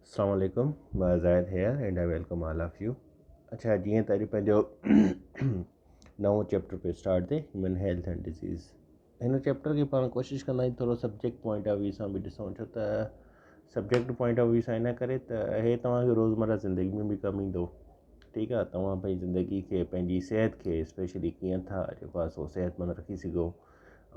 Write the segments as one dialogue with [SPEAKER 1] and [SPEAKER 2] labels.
[SPEAKER 1] السلام عليڪم مان Zahid here and I welcome all of you. اڇا جيئن ته اڄ پنهنجو نئون چيپٽر پيو اسٽارٽ ٿئي هيومن هيلٿ اينڊ ڊزيز. هن چيپٽر کي پاڻ ڪوشش ڪندا آهيون ٿورو سبجيڪٽ پوائنٽ آف ويو سان به ڏسون، ڇو ته سبجيڪٽ پوائنٽ آف ويو سان ان ڪري ته هي توهان کي روزمره زندگي ۾ به ڪم ايندو. ٺيڪ آهي، توهان پنهنجي زندگي کي پنهنجي صحت کي اسپيشلي ڪيئن ٿا جيڪو آهي سو صحتمند رکي سگهو.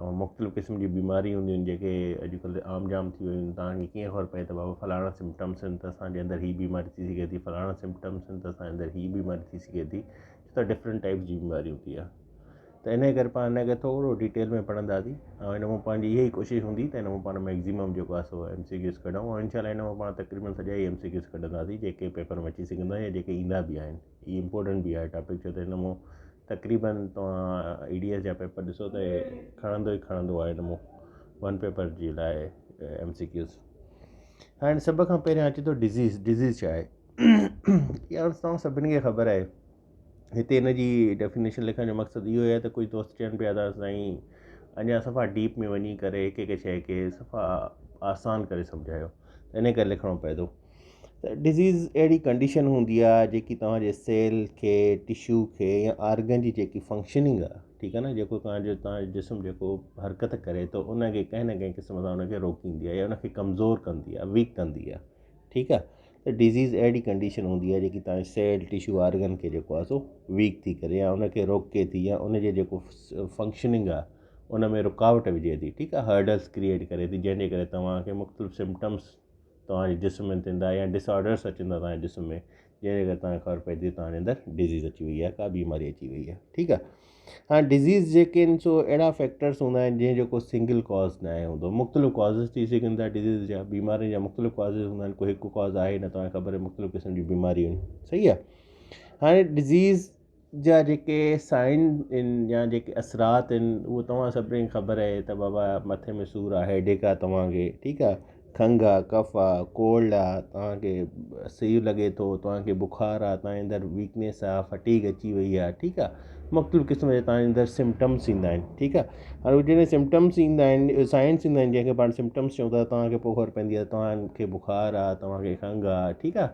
[SPEAKER 1] ۽ مختلف قسم جون بيماريون هونديون آهن جيڪي اڄڪلهه عام جام ٿي ويون آهن. توهان کي ڪيئن خبر پئي ته بابا فلاڻا سمپٽمس آهن ته اسان جي اندر هي بيماري ٿي سگهي ٿي، فلاڻا سمپٽمس آهن ته اسان جي اندر هي بيماري ٿي سگهي ٿي. ڇو ته ڊفرنٽ ٽائپس جي بيماري هوندي آهي ته ان ڪري پاڻ هن کي ٿورو ڊيٽيل ۾ پڙهنداسين. ۽ هن مان پنهنجي اها ئي ڪوشش هوندي ته هن مان پاڻ ميڪزيمم جيڪو آهي سو ايم سي ڪيوز ڪڍون ۽ انشاء الله هن مان پاڻ تقريبن سڄا ئي ايم سي ڪيوز ڪڍنداسين جيڪي پيپر ۾ اچي سگهندا يا جيڪي ايندا به آهن. هي امپورٽنٽ به آهي ٽاپڪ، ڇو ته هن مان تقريبن توهان اي ڊي ايس جا پيپر ڏسو ته کڻندو ئي کڻندو آهي هن مان ون پيپر جي لاء ايم سي ڪيوز. هاڻي سڀ کان پهريان اچي ٿو ڊزيز. ڊزيز ڇا آهي؟ اها توهان سڀني کي خبر آهي. هتي هن جي ڊيفينيشن لکڻ جو مقصد اهو آهي ته ڪجهه دوست چون پيا ته سائين اڃا صفا ڊيپ ۾ وڃي ڪري هڪ هڪ شيء کي صفا آسان ڪري سمجهايو، ته ان ڪري لکڻو پئي ٿو ته ڊزيز اهڙي ڪنڊيشن هوندي آهي جيڪي توهان جي سيل کي، ٽشو کي يا آرگن جي جيڪي فنڪشننگ آهي، ٺيڪ آهي نه، جيڪو توهان جو توهان جو جسم جيڪو حرڪت ڪري ٿو ان کي ڪنهن نه ڪنهن قسم سان ان کي روڪيندي آهي يا ان کي ڪمزور ڪندي آهي، ويڪ ڪندي آهي. ٺيڪ آهي، ته ڊزيز اهڙي ڪنڊيشن هوندي آهي جيڪي توهان جي سيل، ٽشو، آرگن کي جيڪو آهي سو ويڪ ٿي ڪري يا ان کي روڪي ٿي يا ان جي جيڪو فنڪشننگ آهي ان ۾ رڪاوٽ وجهي ٿي. ٺيڪ آهي، هرڊلس ڪريئيٽ ڪري ٿي جنهن جي ڪري توهان کي مختلف سمپٽمس توهان جي جسم ۾ ٿيندا يا ڊس آرڊرس اچن ٿا توهان جي جسم ۾، جنهن جي ڪري توهان کي خبر پئي ٿي توهان جي اندر ڊزيز اچي وئي آهي، ڪا بيماري اچي وئي آهي. ٺيڪ آهي، هاڻي ڊزيز جيڪي آهن سو اهڙا فيڪٽرس هوندا آهن جنهن جو ڪو سنگل ڪاز نه آهي هوندو، مختلف ڪازز ٿي سگهن ٿا ڊزيز جا، بيمارين جا مختلف ڪازز هوندا آهن، ڪو هڪ ڪاز آهي نه، توهان کي خبر آهي مختلف قسم جون بيماريون آهن. صحيح آهي، هاڻي ڊزيز جا جيڪي سائن آهن يا جيڪي اثرات آهن اهو توهان سڀني کي خبر آهي ته بابا مٿي ۾ سور آهي، هيڊيڪ آهي توهان کي، ٺيڪ آهي، کنگهه آهي، ڪف آهي، ڪولڊ آهي، توهان کي سيءُ لڳي ٿو، توهان کي بخار آهي، توهان جي اندر ويڪنيس آهي، فٽيگ اچي وئي آهي، ٺيڪ آهي، مختلف قسم جا توهان جي اندر سمپٽمس ايندا آهن. ٺيڪ آهي، هاڻي جڏهن سمپٽمس ايندا آهن، سائنس ايندا آهن جنهن کي پاڻ سمپٽمس چئون ٿا، توهان کي پوء خبر پوندي آهي توهان کي بخار آهي، توهان کي کنگهه آهي، ٺيڪ آهي.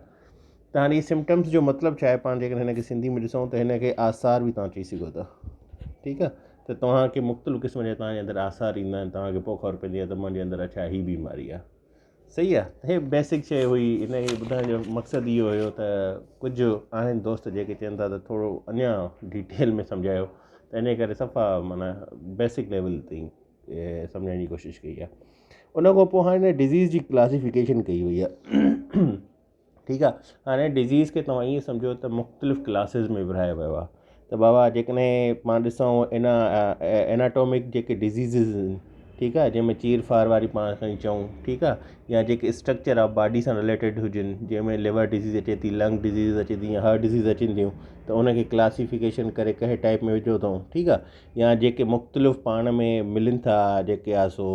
[SPEAKER 1] ته هاڻي سمپٽمس جو مطلب ڇا آهي؟ پاڻ جيڪڏهن هن کي سنڌي ۾ ڏسون ته هن کي آثار به توهان چئي سگهو ٿا. ٺيڪ آهي، ته توهان کي مختلف قسم جا توهان جي اندر آثار ايندا آهن، توهان کي پوء خبر پوندي آهي ته منهنجي اندر اڇا هي بيماري آهي. صحيح آهي، هي بيسڪ شيء هئي. هن کي ٻڌائڻ جو مقصد اهو هيو ته ڪجهه آهن دوست جيڪي چون ٿا ته ٿورو اڃا ڊيٽيل ۾ سمجهايو، ته ان ڪري صفا معنيٰ بيسڪ ليول تائين سمجهائڻ جي ڪوشش ڪئي آهي. ان کان پوء هاڻي ڊزيز جي ڪلاسيفڪيشن ڪئي وئي آهي. ٺيڪ آ، هاڻي ڊزيز کي توهان ائين سمجهو ته مختلف ڪلاسز ۾ ورهايو ويو آ ته بابا جيڪڏهن پاڻ ڏسون ان ايناٽومڪ جيڪي ڊزيزز آهن، ٺيڪ آ، جنهن ۾ چير ڦار واري پاڻ کڻي چئون، ٺيڪ آ، يا جيڪي اسٽرڪچر آف باڊي سان رليٽيڊ هجن، جنهن ۾ ليور ڊزيز اچي ٿي، لنگ ڊزيز اچي ٿي يا هارٽ ڊزيز اچن ٿيون ته ان کي ڪلاسيفڪيشن ڪري ڪهڙي ٽائپ ۾ وجهو اٿئون. ٺيڪ آ، يا جيڪي مختلف پاڻ ۾ ملن ٿا جيڪي آ سو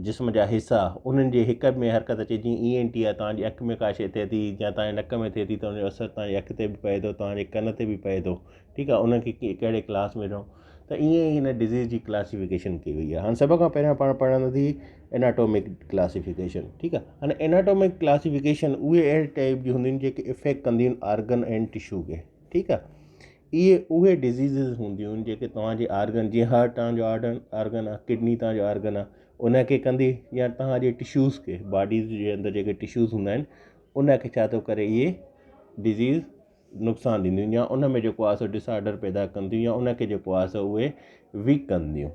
[SPEAKER 1] جسم جا حصا، انهن جي هڪ ۾ حرڪت اچي، جيئن اي اين ٽي آهي، توهان جي اک ۾ ڪا شيء ٿئي ٿي يا توهان جي نڪ ۾ ٿئي ٿي ته ان جو اثر توهان جي اک تي به پئي ٿو، توهان جي ڪن تي به پئي ٿو. ٺيڪ آهي، انهن کي ڪهڙي ڪلاس ۾ رهون، ته ائين ئي هن ڊزيز جي ڪلاسيفڪيشن ڪئي وئي آهي. هاڻي سڀ کان پهريان پاڻ پڙهنداسين ايناٽومڪ ڪلاسيفڪيشن. ٺيڪ آهي، هاڻي ايناٽومڪ ڪلاسيفڪيشن اهي اهڙي ٽائپ جون هونديون آهن جيڪي افيڪٽ ڪنديون آهن آرگن اينڊ ٽشو کي. ٺيڪ آهي، اهي اهي ڊزيزز هونديون آهن جيڪي توهان جي آرگن، جيئن هارٽ توهان جو آرگن آهي، ڪڊني توهان جو آرگن آهي، ان کي ڪندي يا توهان جي ٽشوز کي، باڊيز جي اندر جيڪي ٽشوز هوندا آهن ان کي ڇا ٿو ڪري، اهي ڊزيز نقصان ڏينديون يا ان ۾ جيڪو آهي سو ڊس آرڊر پيدا ڪنديون يا ان کي جيڪو آهي سو اهي ويڪ ڪنديون.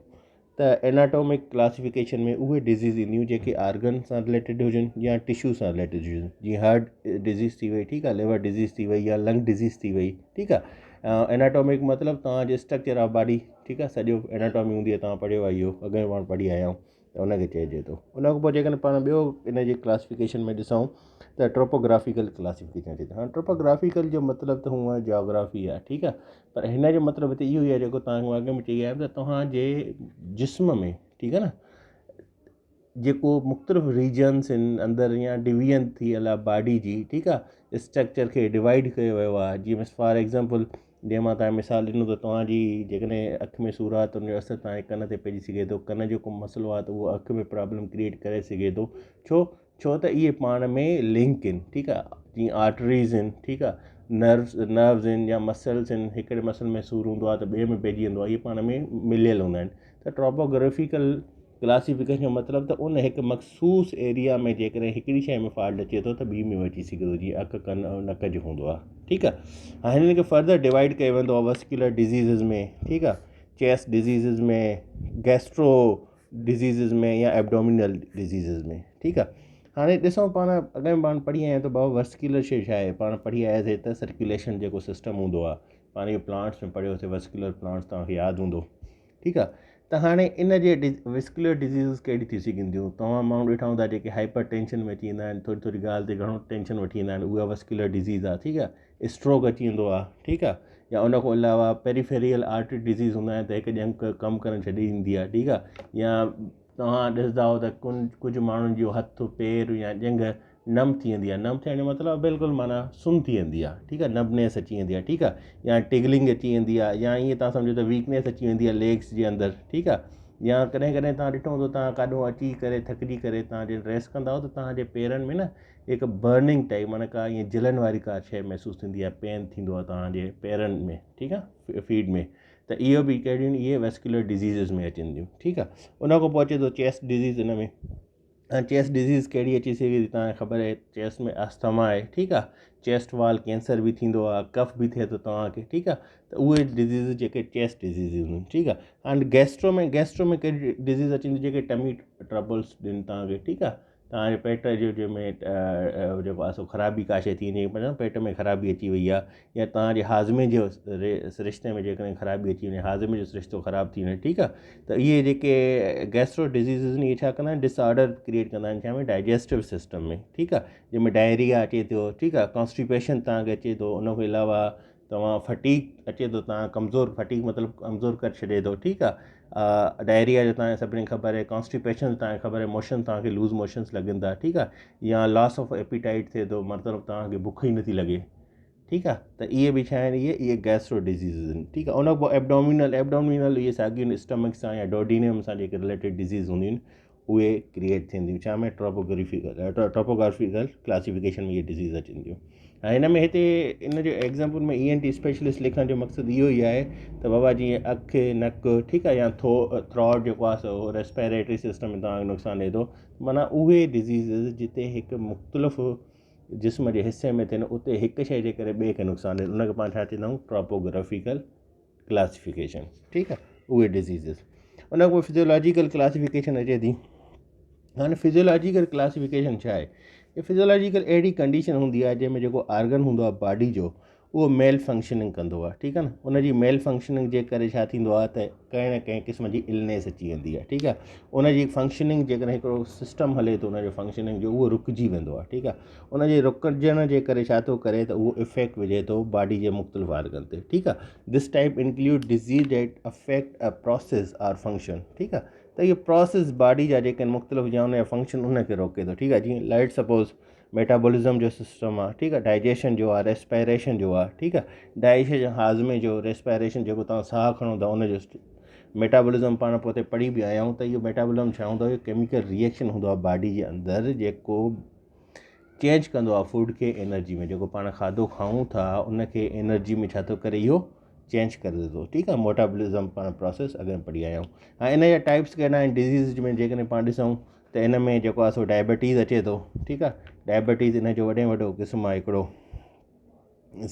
[SPEAKER 1] ته ايناٽومڪ ڪلاسيفڪيشن ۾ اهي ڊزيز اينديون جيڪي آرگن سان رليٽيڊ هجن يا ٽشو سان رليٽيڊ هجن، جيئن هارٽ ڊزيز ٿي وئي، ٺيڪ آهي، ليور ڊزيز ٿي وئي يا لنگ ڊزيز ٿي وئي. ٺيڪ آهي، ايناٽومڪ مطلب توهان جي اسٽرڪچر آف باڊي، ٺيڪ آهي، سڄو ايناٽومي هوندي آهي، توهان پڙهيو آهي اهو، اڳ ۾ پاڻ پڙهي آيا آهيون، ته ان کي چئجي ٿو. ان کان پوء جيڪڏهن پاڻ ٻيو ان جي ڪلاسيفڪيشن ۾ ڏسون ته ٽوپوگرافيڪل ڪلاسيفڪيشن اچي ٿي. هاڻي ٽوپوگرافيڪل جو مطلب ته هونء جاگرافي آهي، ٺيڪ آهي، پر هن جو مطلب هتي اهو ئي آهي جيڪو توهان کي مان اڳ ۾ چئي آيو آهيان ته توهان جي جسم ۾، ٺيڪ آهي نه، جيڪو مختلف ريجنس آهن اندر يا ڊويزن ٿيل آهي باڊي جي، ٺيڪ آهي، اسٽرڪچر کي ڊوائيڊ ڪيو ويو آهي. جيئن فار ايگزامپل جيئن مان توهان کي مثال ڏنو ته توهان جي جيڪڏهن اک ۾ سور آهي ته ان جو اثر توهان جي ڪن تي پئجي سگهي ٿو، ڪن جو ڪو مسئلو آهي ته اهو اک ۾ پرابلم ڪريئيٽ ڪري سگهي ٿو. ڇو ڇو ته اهي پاڻ ۾ لنڪ آهن ٺيڪ آ جيئن آرٽريز آهن ٺيڪ آ نروس نروز آهن يا مسلس آهن هڪڙي مسل ۾ سور هوندو آ ته ٻئي ۾ پئجي ويندو آ اهي پاڻ ۾ مليل هوندا آهن ته ٽاپوگرافيڪل ڪلاسيفڪيشن جو مطلب ته ان هڪ مخصوص ايريا ۾ جيڪڏهن هڪڙي شيء ۾ فالٽ اچي ٿو ته ٻي ۾ به اچي سگهي ٿو جيئن اک ڪن ۽ نڪ جو هوندو آ ٺيڪ آ هاڻي هنن کي فردر ڊوائيڊ ڪيو ويندو آ وسڪيولر ڊزيزز ۾ ٺيڪ آ چيسٽ ڊزيزز ۾ گيسٽرو ڊزيزز ۾ يا ايبڊومينل ڊزيزز ۾ ٺيڪ آ هاڻي ڏسون پاڻ اڳ ۾ پاڻ پڙهي آيا آهيون ته بابا وسڪيولر شي ڇا آهي پاڻ پڙهي آياسي ته سرڪيوليشن جيڪو سسٽم هوندو آ پاڻ اهو پلانٽس ۾ پڙهيوسي وسڪيولر پلانٽس توهان کي ياد هوندو ٺيڪ آ ته هاڻي ان جي وسڪيولر ڊزيزز ڪهڙي ٿي سگهن ٿيون توهان ماڻهو ڏٺا هوندا جيڪي هائپر ٽينشن ۾ اچي ويندا آهن ٿوري ٿوري ڳالهه تي گهڻو ٽينشن وٺي ويندا آهن اها وسڪيولر ڊزيز آ ٺيڪ آ اسٽروڪ اچي ويندو آ ٺيڪ آ يا ان کان علاوه پيريفيريل آرٽري ڊزيز هوندا آهن ته هڪ ڄنگهه ڪم ڪرڻ ڇڏي ڏيندي آ ٺيڪ آ يا توهان ڏسندا هو ته ڪجهه ماڻهن جو هٿ پير يا ڄنگهه نم ٿي ويندي آ نم ٿيڻ جو مطلب بلڪل معنيٰ سن ٿي ويندي آ ٺيڪ آ نمنيس اچي ويندي آ ٺيڪ آ يا ٽگلنگ اچي ويندي آ يا ائين توهان سمجهو ته ويڪنيس اچي ويندي آ ليگس جي اندر ٺيڪ آ يا ڪڏهن ڪڏهن توهان ڏٺو هوندو توهان ڪاڏو اچي ڪري ٿڪجي ڪري توهان جڏهن ريسٽ ڪندا آهيو ته توهان جي پيرن ۾ نه هڪ برننگ ٽائپ معنيٰ ڪا ائين جلن واري ڪا شيء محسوس ٿيندي آهي پين ٿيندو آهي توهان جي پيرن ۾ ٺيڪ آهي فيٽ ۾ ته اهو به ڪهڙيون اهي ويسڪيولر ڊزيزز ۾ اچن ٿيون ٺيڪ آهي ان کان پوء اچي ٿو چيسٽ ڊزيز ان ۾ ۽ چيسٽ ڊزيز ڪهڙي اچي سگهي ٿي توهان کي خبر آهي چيسٽ ۾ اسٿما آهي ٺيڪ آهي چيسٽ وال ڪينسر به ٿيندو آهي ڪف به ٿئي ٿو توهان کي ٺيڪ آهي ته اهي ڊزيز جيڪي چيسٽ ڊزيز هونديون ٺيڪ آهي هاڻي گيسٽرو ۾ گيسٽرو ۾ ڪهڙي ڊزيز اچن ٿيون جيڪي ٽمي ٽربلس ڏين توهان کي ٺيڪ آهي توهان جي پيٽ جو جنهن ۾ جيڪو آهي سو خرابي ڪا شيء ٿي وڃي معنيٰ پيٽ ۾ خرابي اچي وئي آهي يا توهان جي هاضمي جو سرشتي ۾ جيڪڏهن خرابي اچي وڃي هاضمي جو سرشتو خراب ٿي وڃي ٺيڪ آهي ته اهي جيڪي گيسٽرو ڊزيزز آهن اهي ڇا ڪندا آهن ڊس آرڊر ڪريئيٽ ڪندا آهن ڇا ۾ ڊائجسٽو سسٽم ۾ ٺيڪ آهي جنهن ۾ ڊائريا اچي ٿو ٺيڪ آهي ڪانسٽيپيشن توهان کي اچي ٿو ان کان علاوه توهان فٽيگ اچي ٿو توهان ڪمزور فٽيگ مطلب ڪمزور ڪري ڇڏي ٿو ٺيڪ آ ڊائريا جو توهان کي سڀني کي خبر آهي ڪانسٽيپيشن جو توهان کي خبر آهي موشن توهان کي لوز موشنس لڳن ٿا ٺيڪ آ يا لاس آف ايپيٽائيٽ ٿئي ٿو مطلب توهان کي بک ئي نٿي لڳي ٺيڪ آ ته اهي به ڇا آهن اهي اهي گيسٽرو ڊزيزز آهن ٺيڪ آ ان کان پوء ايبڊومينل ايبڊومينل اهي ساڳيون اسٽمڪ سان يا ڊوڊينم سان جيڪي رليٽيڊ ڊزيز هونديون آهن اهي ڪريئيٽ ٿين ٿيون ڇا ۾ ٽاپوگرافيڪل ٽاپوگرافيڪل ڪلاسيفڪيشن ۾ اهي ڊزيز اچن ٿيون ۽ هن ۾ هتي ان جو example ۾ E N T specialist لکڻ جو مقصد اهو ئي آهي ته بابا جيئن اک نڪ ٺيڪ آهي يا ٿو ٿراٽ جيڪو آهي سو ريسپائريٽري سسٽم ۾ توهان کي نقصان ڏئي ٿو معنيٰ اهي ڊزيزز جتي هڪ مختلف جسم جي حصي ۾ ٿين اتي هڪ شيء جي ڪري ٻئي کي نقصان ڏئي ان کي پاڻ ڇا چوندا آهيون ٽاپوگرافيڪل ڪلاسيفڪيشن ٺيڪ آ اهي ڊزيزز ان کان پوء فزيولاجيڪل ڪلاسيفڪيشن اچي ٿي هاڻي فزيولاجيڪل ڪلاسيفڪيشن ڇا آهي فزيولاجيڪل اهڙي ڪنڊيشن هوندي آهي جنهن ۾ جيڪو آرگن هوندو آهي باڊي جو اهو ميل فنڪشننگ ڪندو آهي ٺيڪ آهي نه ان جي ميل فنڪشننگ جي ڪري ڇا ٿيندو آهي ته ڪنهن نه ڪنهن قسم جي النيس اچي ويندي آهي ٺيڪ آهي ان جي فنڪشننگ جيڪڏهن هڪڙو سسٽم هلي ٿو ان جو فنڪشننگ جو اهو رڪجي ويندو آهي ٺيڪ آهي ان جي رڪجڻ جي ڪري ڇا ٿو ڪري ته اهو افيڪٽ وجهي ٿو باڊي جي مختلف آرگن تي ٺيڪ آ this type include disease that affect a process or function ٺيڪ آ ته اهي پروسيس باڊي جا جيڪي مختلف يا ان جا فنڪشن ان کي روڪي ٿو ٺيڪ آ جيئن لائٽ سپوز ميٽابولزم جو سسٽم آ ٺيڪ آ ڊائجيشن جو آ ريسپائريشن جو آ ٺيڪ آ ڊائجيشن هاضمي جو ريسپائريشن جيڪو توهان ساهه کڻو ٿا ان جو ميٽابولزم پاڻ پوء پڙهي به آيا آهيون ته اهو ميٽابولزم ڇا هوندو آهي ڪيميڪل ريئيڪشن هوندو آهي باڊي جي اندر جيڪو چينج ڪندو آهي فوڊ کي انرجي ۾ جيڪو پاڻ کاڌو کائون ٿا ان کي انرجي ۾ ڇا ٿو ڪري اهو چينج ڪري ٿو ٺيڪ آهي ميٽابولزم پاڻ پروسيس اڳ ۾ پڙهي آيا آهيون ۽ ان جا ٽائپس ڪهڙا آهن ڊزيز ۾ جيڪڏهن پاڻ ڏسون ته ان ۾ جيڪو آهي سو ڊائبٽيز اچي ٿو ٺيڪ آهي ڊائبٽيز ان جو وڏي ۾ وڏو قسم آهي هڪڙو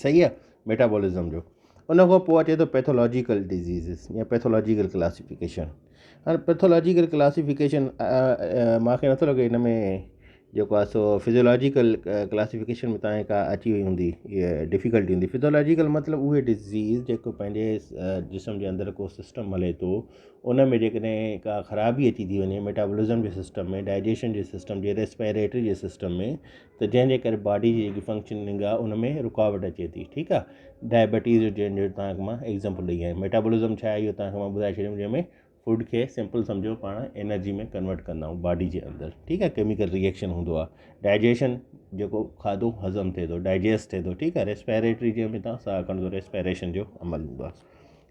[SPEAKER 1] صحيح آهي ميٽابولزم جو ان کان پوء اچي ٿو پيٿولاجيڪل ڊزيزز يا پيٿولاجيڪل ڪلاسيفڪيشن هاڻي پيٿولاجيڪل ڪلاسيفڪيشن مانکي نٿو لڳي هن ۾ جيڪو آهي سو فزيولاجيڪل ڪلاسيفڪيشن ۾ تانکي ڪا اچي وئي هوندي ڊفيڪلٽي هوندي فزيولاجيڪل مطلب اهي ڊزيز جيڪو پنهنجي جسم جي اندر ڪو سسٽم هلي ٿو ان ۾ جيڪڏهن ڪا خرابي اچي ٿي وڃي ميٽابولزم جي سسٽم ۾ ڊائجيشن جي سسٽم جي ريسپائريٽري جي سسٽم ۾ ته جنهن جي ڪري باڊي جي جيڪي فنڪشننگ آهي ان ۾ رڪاوٽ اچي ٿي ٺيڪ آهي ڊائبٽيز جو جنهن جو توهان کي مان ايگزامپل ڏئي آيو ميٽابولزم ڇا آهي اهو توهان کي مان ٻڌائي ڇڏيم جنهن ۾ فوڊ کي سمپل سمجهو پاڻ انرجي ۾ ڪنورٽ ڪندا آهيون باڊي جي اندر ٺيڪ آهي ڪيميڪل ريئيڪشن هوندو آهي ڊائجيشن جيڪو کاڌو هضم ٿئي ٿو ڊائجيسٽ ٿئي ٿو ٺيڪ آهي ريسپائريٽري جنهن ۾ توهان ساهه کڻو ٿو ريسپائريشن جو عمل هوندو آهي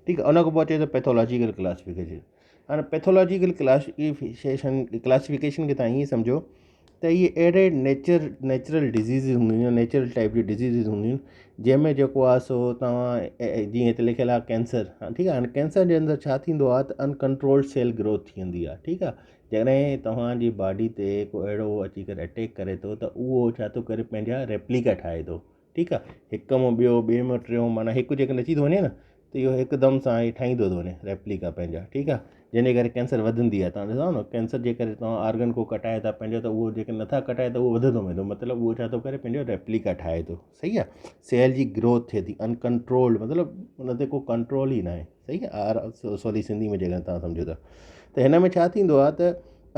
[SPEAKER 1] ٺيڪ آهي ان کان پوء اچي ٿو پيٿولاجيڪل ڪلاسيفڪيشن هاڻي پيٿولاجيڪل ڪلاسيفڪيشن ڪلاسيفڪيشن کي توهان ائين سمجهو ته اهي اهڙي نيچر نيچرل ڊزيزز هونديون آهن نيچرل ٽائپ جون ڊزيزز هونديون آهن جنهن ۾ جيڪو آهي سو توهان جيئن هتي لکيل آهي ڪينسر ٺيڪ آهي هاڻي ڪينسر جي اندر ڇا ٿيندو آهي ته انڪنٽرولڊ سيل گروٿ ٿي ويندي آهي ٺيڪ آهي جڏهن توهان جي باڊي تي ڪو اهڙو اچي ڪري اٽيڪ ڪري ٿو ته اهو ڇا ٿو ڪري پنهنجا ريپليڪا ٺاهي ٿو ٺيڪ آ هڪ مان ٻيو ٻئي مان ٽيون معنيٰ هڪ جيڪڏهن اچي ٿو وڃي نه ته اهو هڪدم سان هي ٺاهيندو ٿو وڃي ريپليڪا پنهنجا ٺيڪ آ جنهن جي ڪري ڪينسر وڌندي آ توهان ڏسندا نه ڪينسر جي ڪري توهان آرگن ڪو ڪٽائي ٿا پنهنجو ته اهو جيڪي نٿا ڪٽائي ته اهو وڌندو ويندو مطلب اهو ڇا ٿو ڪري پنهنجو ريپليڪا ٺاهي ٿو صحيح آ سيل جي گروٿ ٿئي ٿي انڪنٽرولڊ مطلب ان تي ڪو ڪنٽرول ئي ناهي صحيح آ سوري سنڌي ۾ جيڪڏهن توهان سمجهو ٿا ته هن ۾ ڇا ٿيندو آ ته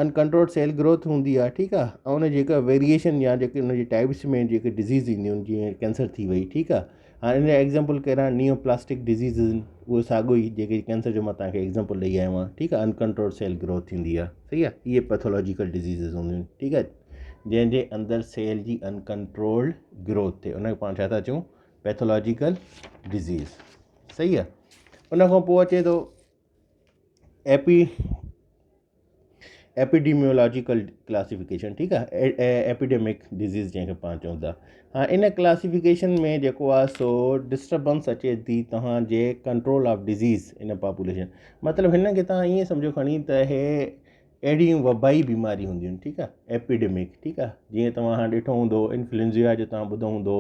[SPEAKER 1] انڪنٽرولڊ سيل گروٿ هوندي آهي ٺيڪ آهي ۽ ان جي جيڪا ويريئيشن يا جيڪي ان جي ٽائپس ۾ جيڪي ڊزيز اينديون آهن جيئن ڪينسر ٿي وئي ٺيڪ آهي هاڻي ان جا ايگزامپل ڪهڙا نيو پلاسٽڪ ڊزيز آهن اهو ساڳيو ئي جيڪي ڪينسر جو مان توهان کي ايگزامپل ڏئي آيو آهيان ٺيڪ آهي انڪنٽرولڊ سيل گروٿ ٿيندي آهي صحيح آهي اهي پيٿولاجيڪل ڊزيزز هونديون آهن ٺيڪ آهي جنهن جي اندر سيل جي انڪنٽرولڊ گروٿ ٿئي ان کي پاڻ ڇا ٿا چئون پيٿولاجيڪل ڊزيز صحيح آهي ان کان پوء اچي ٿو ايپي ايپيڊيميولاجيڪل ڪلاسيفڪيشن ٺيڪ آهي ايپيڊيمڪ ڊزيز جنهن کي پاڻ چئون ٿا ها ان ڪلاسيفڪيشن ۾ جيڪو آهي سو ڊسٽربنس اچي ٿي توهان جي control of disease in population مطلب هن کي توهان ائين سمجهو کڻي ته هي اهڙيون وبائي بيماريون هونديون آهن ٺيڪ آهي ايپيڊيمڪ ٺيڪ آهي جيئن توهان هاڻي ڏٺو هوندو انفلوئنزا جو توهان ٻڌو هوندو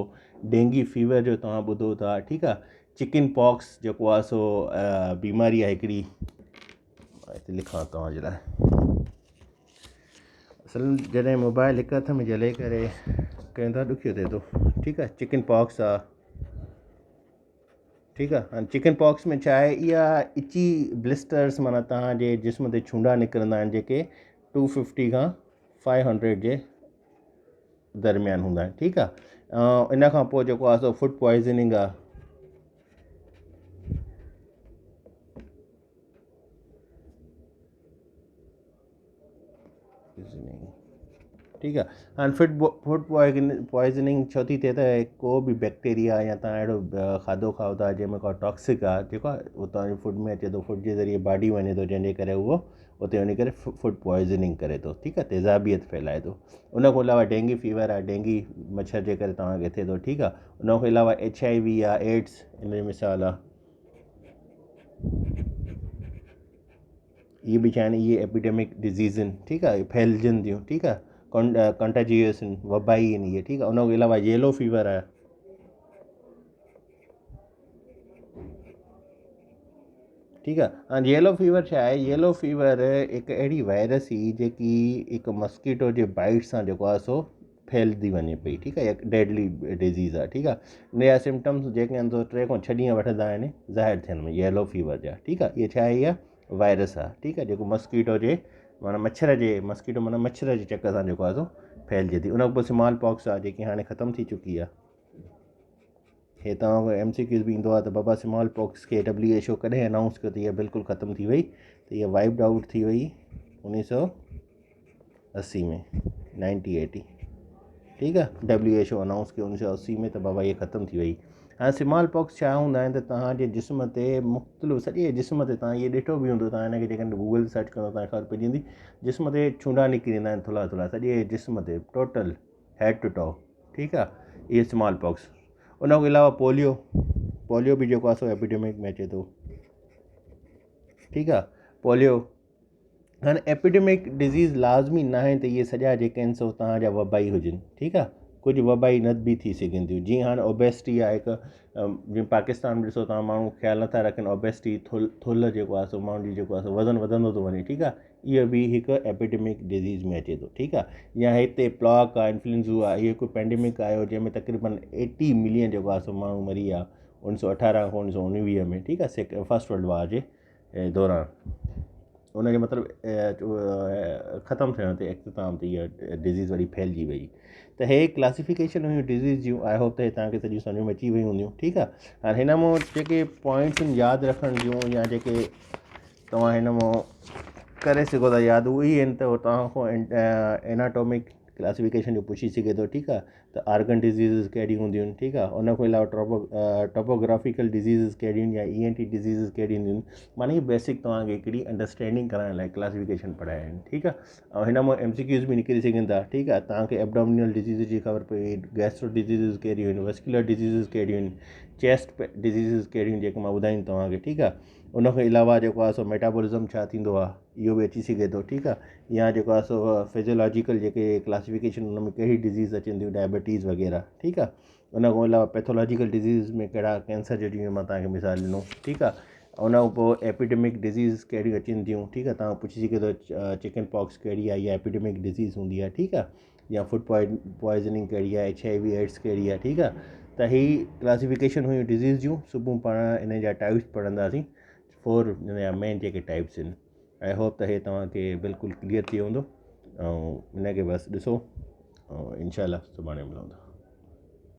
[SPEAKER 1] ڊينگي فيور جو توهان ٻڌو ٿا ٺيڪ آهي چڪن پاڪس جيڪو آهي سو بيماري آهي هڪڙي هتي لکان توهان جي لاء اصل جڏهن موبائل هڪ هٿ ۾ جهلي ڪري ڪيون ٿا ڏکيو ٿئي ٿو ٺيڪ آهي چڪن پاڪس آهي ٺيڪ آ هاڻي چڪن پاڪس ۾ ڇا آهي اها اچي بلسٽرس معنيٰ توهان جي جسم تي ڇونڊا نڪرندا آهن جيڪي ٽو ففٽي کان فائيو هنڊريڊ جي درميان هوندا آهن ٺيڪ آ ان کان پوء جيڪو آهي سو فوڊ پوائزننگ آ ٺيڪ آ هاڻي فٽ فوڊ پوائزننگ ڇو ٿي ٿئي ته ڪو به بيڪٽيريا يا توهان اهڙو کاڌو کائو ٿا جنهن ۾ ڪو ٽاڪسڪ آ جيڪو آ اهو توهان جي فوڊ ۾ اچي ٿو فوڊ جي ذريعي باڊي وڃي ٿو جنهن جي ڪري اهو اتي وڃي ڪري فوڊ پوائزننگ ڪري ٿو ٺيڪ آ تيزابيت ڦهلائي ٿو ان کان علاوه ڊينگي فيور آ ڊينگي مڇر جي ڪري توهان کي ٿئي ٿو ٺيڪ آ ان کان علاوه ايڇ I V آ ايڊس ان جو مثال آ اهي به ڇا آهن اهي ايپيڊيمڪ ڊزيز آهن ٺيڪ آهي ڦهلجن ٿيون ٺيڪ آهي ڪنٽاجيئس آهن وبائي آهن اهي ٺيڪ آهي ان کان علاوه ييلو فيور آهي ٺيڪ آهي هاڻي ييلو فيور ڇا آهي ييلو فيور هڪ اهڙي وائرس هئي جيڪي هڪ مسڪيٽو جي بائيٽ سان جيڪو آهي سو ڦهلجي وڃي پئي ٺيڪ آهي هڪ ڊيڊلي ڊزيز آهي ٺيڪ آهي ان جا سمٽمس جيڪي آهن سو ٽي کان ڇهه ڏينهن وٺندا آهن ظاهر ٿيڻ ۾ ييلو فيور جا ٺيڪ آهي اهي ڇا آهي اها وائرس آهي ٺيڪ آهي جيڪو مسڪيٽو جي معنيٰ مڇر جي مسڪيٽو معنيٰ مڇر جي چڪ سان جيڪو آهي سو ڦهلجي ٿي ان کان پوء سمال پاڪس آهي جيڪي هاڻي ختم ٿي چڪي آهي هي توهان کي ايم سي ڪيوز به ايندو آهي ته بابا سمال پاڪس کي ڊبليو ايڇ او ڪڏهن انائونس ڪيو ته اها بلڪل ختم ٿي وئي ته اها وائپڊ آئوٽ ٿي وئي 1980 ۾ 1980 ٺيڪ آهي ڊبليو ايڇ او انائونس ڪيو 1980 ۾ ته بابا اها ختم ٿي وئي هاڻي سمال پاڪس ڇا هوندا آهن ته توهان جي جسم تي مختلف سڄي جسم تي توهان اهي ڏٺو به هوندو توهان هن کي جيڪڏهن گوگل سرچ ڪندو توهان کي خبر پئجي ويندي جسم تي ڇونڊا نڪري ايندا آهن ٿلها ٿلها سڄي جسم تي ٽوٽل هيڊ ٽو ٽو ٺيڪ آ اهي اسمال پاڪس ان کان علاوه پوليو پوليو به جيڪو آ سو ايپيڊيمڪ ۾ اچي ٿو ٺيڪ آ پوليو هاڻي ايپيڊيمڪ ڊزيز لازمي نه آهي ته اهي سڄا جيڪي آهن سو توهان جا وبائي هجن ٺيڪ آ ڪجهه وبائي نه به ٿي سگهن ٿيون جيئن هاڻي اوبيسٽي آهي هڪ جيئن پاڪستان ۾ ڏسو توهان ماڻهو خيال نٿا رکن اوبيسٽي ٿلهه جيڪو آهي سو ماڻهن جي جيڪو آهي سو وزن وڌندو ٿو وڃي ٺيڪ آ اهو به هڪ ايپيڊمڪ ڊزيز ۾ اچي ٿو ٺيڪ آ يا هتي پلاڪ آ انفلوئنزو آ اهو هڪ پينڊمڪ آيو جنهن ۾ تقريبن ايٽي ملين جيڪو آ سو ماڻهو مري ويا اڻويهه سو اٺارهن کان اڻويهه سو اڻويهه ۾ ٺيڪ آ سيڪ فرسٽ ورلڊ وار جي دوران ان جو مطلب ختم ٿيڻ تي اختتام تي اها ڊزيز وري ڦهلجي وئي ته هي ڪلاسيفڪيشن هيون ڊزيز جون I hope ته هي توهان کي سڄيون سمجهه ۾ اچي ويون هونديون ٺيڪ آ هاڻي هن مان جيڪي پوائنٽس آهن ياد رکڻ جون يا جيڪي توهان هن مان ڪري سگهو ٿا ياد اهي ئي آهن ته توهان کان ايناٽومڪ ڪلاسيفڪيشن جو پڇي سگهي ٿو ٺيڪ آ ته آرگن ڊزيزز ڪهڙيون هونديون آهن ٺيڪ آ ان کان علاوه ٽوپو ٽوپوگرافيڪل ڊزيزز ڪهڙيون آهن يا اي اين ٽي ڊزيزز ڪهڙيون هونديون آهن معني بيسڪ توهان کي هڪڙي انڊرسٽينڊنگ ڪرائڻ لاء ڪلاسيفڪيشن پڙهايا آهن ٺيڪ آ ۽ هن مان ايم سي ڪيوز به نڪري سگهن ٿا ٺيڪ آ توهان کي ابڊومينل ڊزيز جي خبر پئي گيسٽرو ڊزيزز ڪهڙيون آهن ويسڪيولر ڊزيزز ڪهڙيون آهن چيسٽ ڊزيزز ڪهڙيون آهن جيڪي مان ٻڌايون توهان کي ٺيڪ آ ان کان علاوه جيڪو آهي سو ميٽابولزم ڇا ٿيندو آهي اهو به اچي سگهي ٿو ٺيڪ آهي يا جيڪو آهي سو فزيولاجيڪل جيڪي ڪلاسيفڪيشن ان ۾ ڪهڙي ڊزيز اچن ٿيون ڊائبٽيز وغيره ٺيڪ آهي ان کان علاوه پيٿولاجيڪل ڊزيز ۾ ڪهڙا ڪينسر جو جيئن مان توهان کي مثال ڏنو ٺيڪ آهي ان کان پوء ايپيڊمڪ ڊزيز ڪهڙيون اچن ٿيون ٺيڪ آهي توهان پڇي سگهي ٿو چڪن پاڪس ڪهڙي آهي يا ايپيڊمڪ ڊزيز هوندي آهي ٺيڪ آهي يا فوڊ پوائزننگ ڪهڙي آهي ايڇ I V AIDS ڪهڙي آهي ٺيڪ آهي ته هي ڪلاسيفڪيشن هيون ڊزيز جون صبح پاڻ ان جا ٽائپس پڙهنداسين فور ان جا مين جيڪي ٽائپس آهن I hope ته هي توهان کي بلڪل ڪليئر ٿي ويو هوندو ۽ ان کي بس ڏسو ۽ انشاء الله سڀاڻي ملون ٿا.